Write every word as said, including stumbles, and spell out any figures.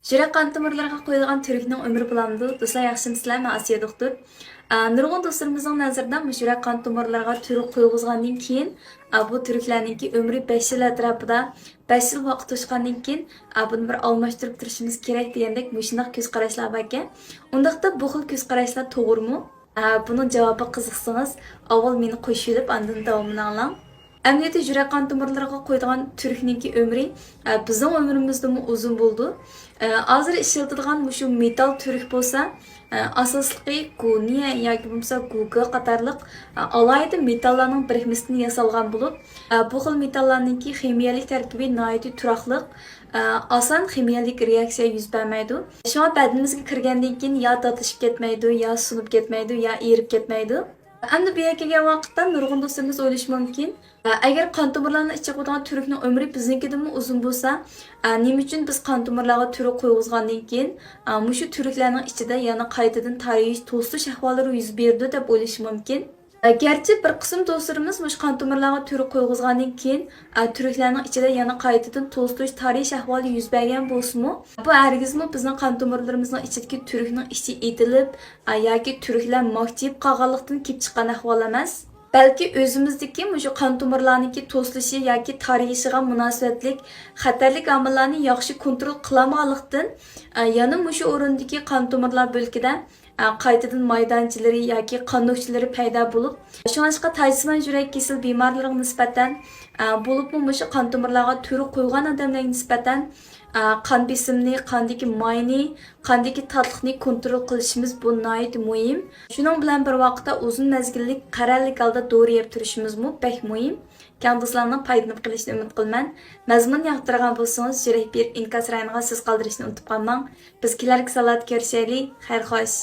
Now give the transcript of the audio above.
يۈرەك قان تومۇرلىرىغا قويۇلغان تۈرۈكنىڭ ئۆمرى بولامدۇ؟ دوستلار، ياخشىمۇسىلەر؟ مەن ئاسىيە دوختۇر. ئا، نۇرغۇن دوستلىرىمىزنىڭ نەزىرىدە مۇشۇ يۈرەك قان تومۇرلىرىغا تۈرۈك قويغۇزغاندىن كېيىن، ئا، بۇ تۈرۈكلەرنىڭكى ئۆمرى بەش يىل ئەتراپىدا، بەش يىل ۋاقىت توشقاندىن كېيىن، ئا، بۇنى بىر ئالماشتۇرۇپ تۇرۇشىمىز كېرەك دېگەندەك مۇشۇنداق كۆز قاراشلار باركەن. ئۇنداقتا بۇ خىل كۆز قاراشلار توغرىمۇ؟ ئا، بۇنىڭ جاۋابىغا قىزىقسىڭىز، ئاۋۋال مېنى قوشۇۋېلىپ، ئاندىن داۋامىنى ئاڭلاڭ. ئەمەلىيەتتە يۈرەك قان تومۇرلىرىغا قويىدىغان تۈرۈكنىڭكى ئۆمرى، ئە، بىزنىڭ ئۆمرىمىزدىنمۇ ئۇزۇن بولىدۇ. ئە، ھازىر ئىشلىتىدىغان مۇشۇ مېتال تۈرۈك بولسا، ئە، ئاساسلىقى گۇنيە ياكى بولمىسا گۇگې قاتارلىق، ئە، ئالاھىدە مېتاللارنىڭ بىرىكمىسىدىن ياسالغان بولۇپ، ئە، بۇ خىل مېتاللارنىڭكى خىمىيەلىك تەركىبى ناھايىتى تۇراقلىق، ئە، ئاسان خىمىيەلىك رېئاكسىيە يۈز بەرمەيدۇ. شۇڭا بەدىنىمىزگە كىرگەندىن كېيىن يا داتلىشىپ كەتمەيدۇ، يا سۇنۇپ كەتمەيدۇ، يا ئېرىپ كەتمەيدۇ. ئەمدى بۇ يەرگە كەلگەن ۋاقىتتا نۇرغۇن دوستلىرىمىز ئويلىشى مۇمكىن، ئەگەر قان تومۇرلارنىڭ ئىچىگە قويىدىغان تۈرۈكنىڭ ئۆمرى بىزنىڭكىدىنمۇ ئۇزۇن بولسا، نېمە ئۈچۈن بىز قان تومۇرلارغا تۈرۈك قويغۇزغاندىن كېيىن، مۇشۇ تۈرۈكلەرنىڭ ئىچىدە يەنە قايتىدىن تارىيىش، توسۇلۇش ئەھۋاللىرى يۈز بېرىدۇ دەپ ئويلىشى مۇمكىن. گەرچە بىر قىسىم دوستلىرىمىز مۇشۇ قان تومۇرلارغا تۈرۈك قويغۇزغاندىن كېيىن، تۈرۈكلەرنىڭ ئىچىدە يەنە قايتىدىن توسۇلۇش، تارىيىش ئەھۋالى يۈز بەرگەن بولسىمۇ، بۇ ھەرگىزمۇ بىزنىڭ قان تومۇرلىرىمىزنىڭ ئىچىدىكى تۈرۈكنىڭ ئىچى ئېتىلىپ، ئا، ياكى تۈرۈكلەر ماكچىيىپ قالغانلىقتىن كېلىپ چىققان ئەھۋال ئەمەس. بەلكى ئۆزىمىزدىكى مۇشۇ قان تومۇرلارنىڭكى توسۇلۇشى ياكى تارىيىشىغا مۇناسىۋەتلىك خەتەرلىك ئامىللارنى ياخشى كونترول قىلالمىغانلىقتىن، ئا، يەنە مۇشۇ ئورۇندىكى قان تومۇرلار بۆلىكىدە، ئا، قايتىدىن مايدانچىلىرى ياكى قان نۆكچىلىرى پەيدا بولۇپ، شۇڭلاشقا تاجسىمان يۈرەك كېسىلى بىمارلىرىغا نىسبەتەن، ئا، بولۇپمۇ مۇشۇ قان تومۇرلارغا تۈرۈك قويغان ئادەملەرگە نىسبەتەن، ئا، قان بېسىمنى، قاندىكى ماينى، قاندىكى تاتلىقنى كونترول قىلىشىمىز بۇ ناھايىتى مۇھىم. شۇنىڭ بىلەن بىر ۋاقىتتا ئۇزۇن مەزگىللىك قەرەللىك ھالدا دورا يەپ تۇرۇشىمىزمۇ بەك مۇھىم. كەڭ دوستلارنىڭ پايدىلىنىپ قېلىشىنى ئۈمىد قىلىمەن. مەزمۇن ياقتۇرغان بولسىڭىز، يۈرەك بېرىپ ئىنكاس رايونىغا سۆز قالدۇرۇشنى ئۇنتۇپ قالماڭ. بىز كېلەركى سانلاردا كۆرۈشەيلى. خەير خوش.